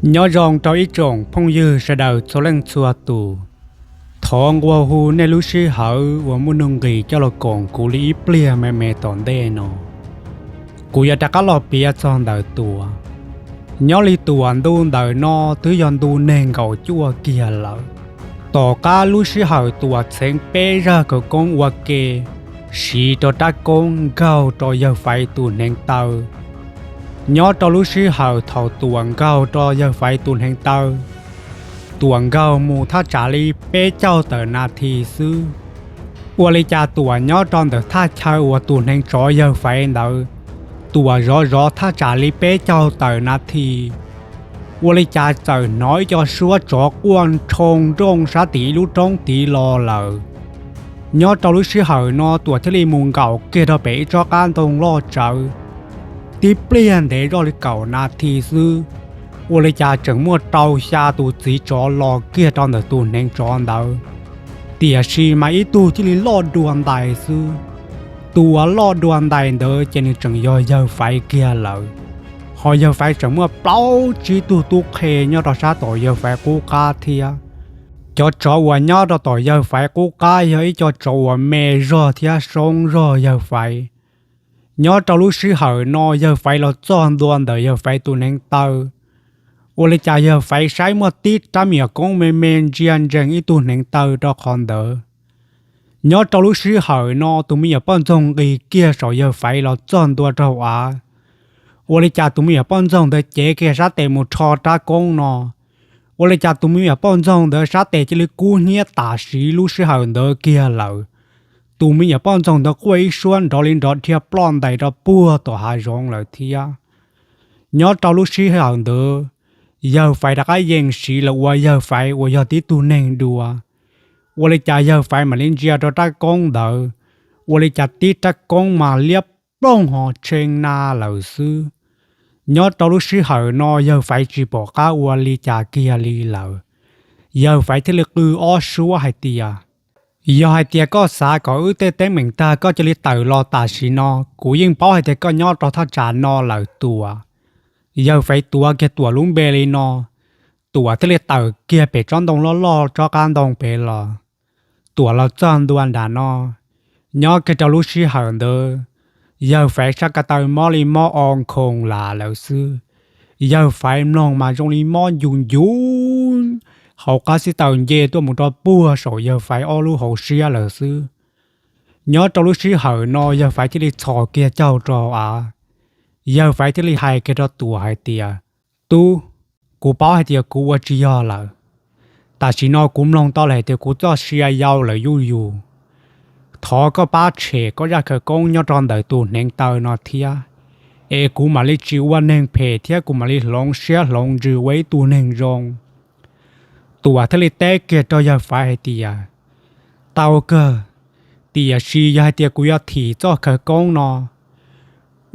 Nyob zoo rau ib tsoom phooj ywg sawv daws txhua leej txhua tus. Thov nqua hu nej lub sij hawm uas muaj nuj nqis coj los koom kuv li ib pliag me me tom ntej no. Kuv yuav rov qab los piav txog ntawm Tuam. Nyob li Tuam ntu ntawm no twb yog ntu nees nkaum cuaj kiag lawm. Tom qab lub sij hawm Tuam txheev peb zaj khawv koob ua ke, siv rau rab koob nkaug rau yawg Faiv tus hneev taw. Nyob rau lub sij hawm thaum Tuam nkaug rau yawg Faiv tus hneev taw, Tuam nkaug mus thaj tsam li peb caug tawm nas this xwb. Ua li cas Tuam nyob rau ntawm thaj chaw uas tus hneev tsov yawg Faiv ntawd, Tuam zov zov thaj tsam li peb caug tawm nas this, ua li cas txawm hnov ib co suab tsov quaj nroo nrooj sab tim ib lub roob tid los lawm. Nyob rau lub sij hawm no Tuam thiaj li mus nkaum kiag rau pem ib tsob qab ntoo loj tsawv. Tib pliag ntev zoj li kaum nas this xwb, ua li cas tseem muaj rau xya tus txiv tsov los kiag rau ntawm tus hneev tsov ntawd. Tiam sis mas ib tug thiaj li loj dua ntais xwb. Tus uas loj dua ntais ntawd ces nws tseem yog yawg Faiv kiag lawm. Ho yawg Faiv tseem muaj plaub tsib tug tub qhe nyob rau sab tom yawg Faiv qub qab thiab. Cov tsov uas nyob rau tom yawg Faiv qub qab yog ib co tsov uas me zog thiab soob zog yawg Faiv. Nyob rau lub sij hawm no yawg Faiv los txog ntua ntawm yawg Faiv tus hneev taw, ua li cas yawg Faiv saib muaj tib rab me nyuam koob me me ntsia ntsees ib tug hneev taw rau qhov ntawd. Nyob rau lub sij hawm no tus me nyuam poj ntxoog nqis kiag saum yawg Faiv los txog ntua rau hauv av. Ua li cas tus me nyuam poj ntxoog ntawd cev kiag sab tes mus rho rab koob no, ua li cas tus me nyuam poj ntxoog ntawd sab tes cia li kub hnyiab tam sim lub sij hawm ntawd kiag lawm. Tus me nyuam poj ntxoog ntawd quaj ib suab nrov li nrov dhia ploj ntais rau puag tom hav zoov lawm thiab. Nyob rau lub sij hawm ntawd, yawg Faiv rov qab yees siv los ua yawg Faiv uas yog tib tug neeg dua. Ua li cas yawg Faiv mam li ntsia rau rab koob ntawd, ua li cas tib rab koob mas liab ploog ho tshee na lawm xwb. Nyob rau lub sij hawm no yawg Faiv tsis pom qab ua li cas kiag li lawm. Yawg Faiv thiaj li qw ob suab hais tias, yog hais tias koj xav kom wb tej teeb meem tag koj cia li tawm los tam sim no, kuv yeej paub hais tias koj nyob rau thaj tsam no lawm Tuam. Yawg Faiv tuav kiag Tuam lub npe li no, Tuam thiaj li tawm kiag pem tsob ntoo loj loj tsob qab ntoo pem los. Tuam los txog ntua nram no, nyob kiag rau lub sij hawm ntawd, yawg Faiv sab ko taw mob li mob o nkhoos las lawm xwb. Yawg Faiv mloog mas zoo li mob ncu ncu hauv qab xib taws nce tuaj mus rau puag saum yawg Faiv ob lub hauv siab lawm xwb. Nyob rau lub sij hawm no yawg Faiv thiaj li txhos kiag caug rau hauv av. Yawg Faiv thiaj li hais kiag rau Tuam hais tias, tub, kuv paub hais tias kuv ua tsis yog lawm. Tam sim no kuv mloog tau lawm hais tias kuv txoj sia yau lawm zuj zus. Thov koj pab tshem koj zaj khawv koob nyob rau ntawm tus hneev taw no thiab, es kuv mam li tsis ua neeg phem thiab kuv mam li hloov siab hloov ntsws ua ib tug neeg zoo. Tuam thiaj li teb kiag rau yawg Faiv hais tias, tau kawg, tiam sis yog hais tias kuv yuav thim txoj khawv koob no,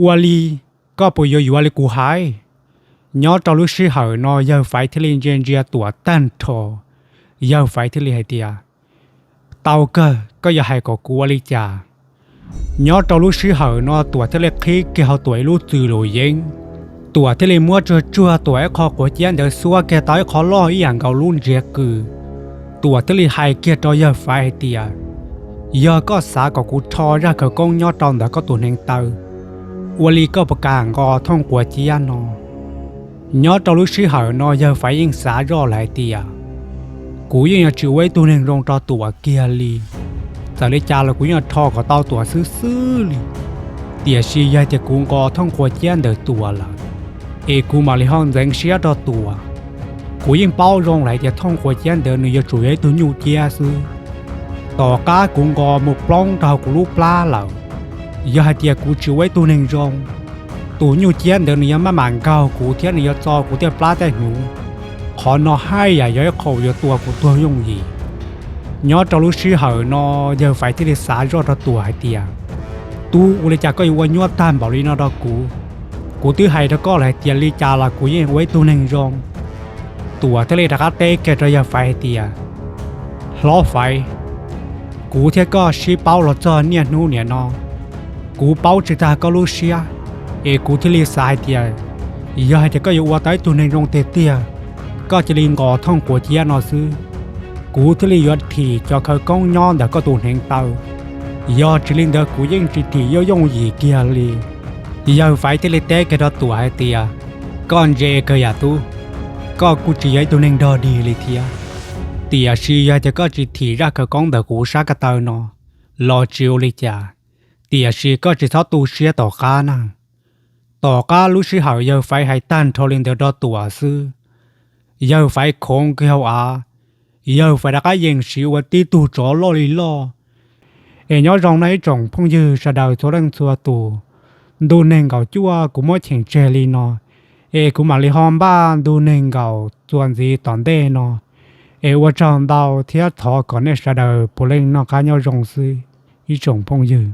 ua li koj puas yuav yuav li kuv hais? Nyob rau lub sij hawm no yawg Faiv thiaj li ntsia ntsia Tuam tag nrho. Yawg Faiv thiaj li hais tias, tau kawg, koj yuav hais kom kuv ua li cas? Nyob rau lub sij hawm no Tuam thiaj li qhib kiag hauv Tuam ib lub txwm lus yeeb. Tuam thiaj li muab tsuag tsuag Tuam ib qho quav ciab ntawd xuab kiag tau ib qho loj ib yam nkaus lub ntsiav kws. Tuam thiaj li hais kiag rau yawg Faiv hais tias, yog koj xav kom kuv rho zaj khawv koob nyob rau ntawm koj tus hneev taw, ua li koj puas kam nqos thooj quav ciab no? Nyob rau lub sij hawm no yawg Faiv yeej xav zoj lawm hais tias, kuv yeej yuav tsis ua ib tug neeg zoo rau Tuam kiag li. Txawm li cas los kuv yeej rho kom tau Tuam xwb xwb li. Tiam sis yog hais tias kuv nqos thooj quav ciab ntawm Tuam lawm, es kuv mam li ho ntxeev siab rau Tuam. Kuv yeej paub zoo lawm hais tias thooj quav ciab ntawd nws yuav tsum yog ib tug nyuj ciab xwb. Tom qab kuv nqos mus plob rau hauv kuv lub plab lawm, yog hais tias kuv tsis ua ib tug neeg zoo, tus nyuj ciab ntawd nws yuav maj mam nkaug kuv thiab nws yuav txo kuv tej plab tej hnyuv. Qhov no haj yam yog ib qho yuav tua kuv tuag yooj yim. Nyob rau lub sij hawm no yawg Faiv thiaj li xav zoj rau Tuam hais tias, tub, ua li cas koj yuav ua nyuaj tag npaum li no rau kuv? Kuv twb hais rau koj lawm hais tias li cas los kuv yeej ua ib tug neeg zoo. Tuam thiaj li rov qab teb kiag rau yawg Faiv hais tias, hlob Faiv, kuv thiab koj sib paub los txog niaj hnub niam no, kuv paub tsis tag koj lub siab, es kuv thiaj li xav hais tias, yog hais tias koj yuav ua tau ib tug neeg zoo tiag tiag, koj cia li nqos thooj quav ciab no xwb, kuv thiaj li yuav thim cov khawv koob nyob ntawm koj tus hneev taw. Yog tsis li ntawd kuv yeej tsis thim yooj yooj yim kiag li. Yawg Faiv thiaj li teb kiag rau Tuam hais tias, koj ntse kawg yam tub, koj kuj tsis yog ib tug neeg dog dig li thiab. Tiam sis yog tias koj tsis thim zaj khawv koob ntawm kuv sab ko taw no los tsis ua li cas, tiam sis koj tsis txhob tu siab tom qab na. Tom qab lub sij hawm Yawg Faiv hais tag nrho li ntawd rau Tuam xwb, Yawg Faiv khoov kiag hauv av, Yawg Faiv rov qab yees siv ua tib tug tsov loj li loj. Es nyob zoo no ib tsoom phooj ywg sawv daws txhua leej txhua tus, ntu neeg nkaum cuaj kuv muab cheem tseg li no, es kuv mam li ho npaj ntu neeg nkaum txuas ntxiv tom ntej no. Es ua tsaug ntau thiab thov kom nej sawv daws puav leej noj qab nyob zoo xwb ib tsoom phooj ywg.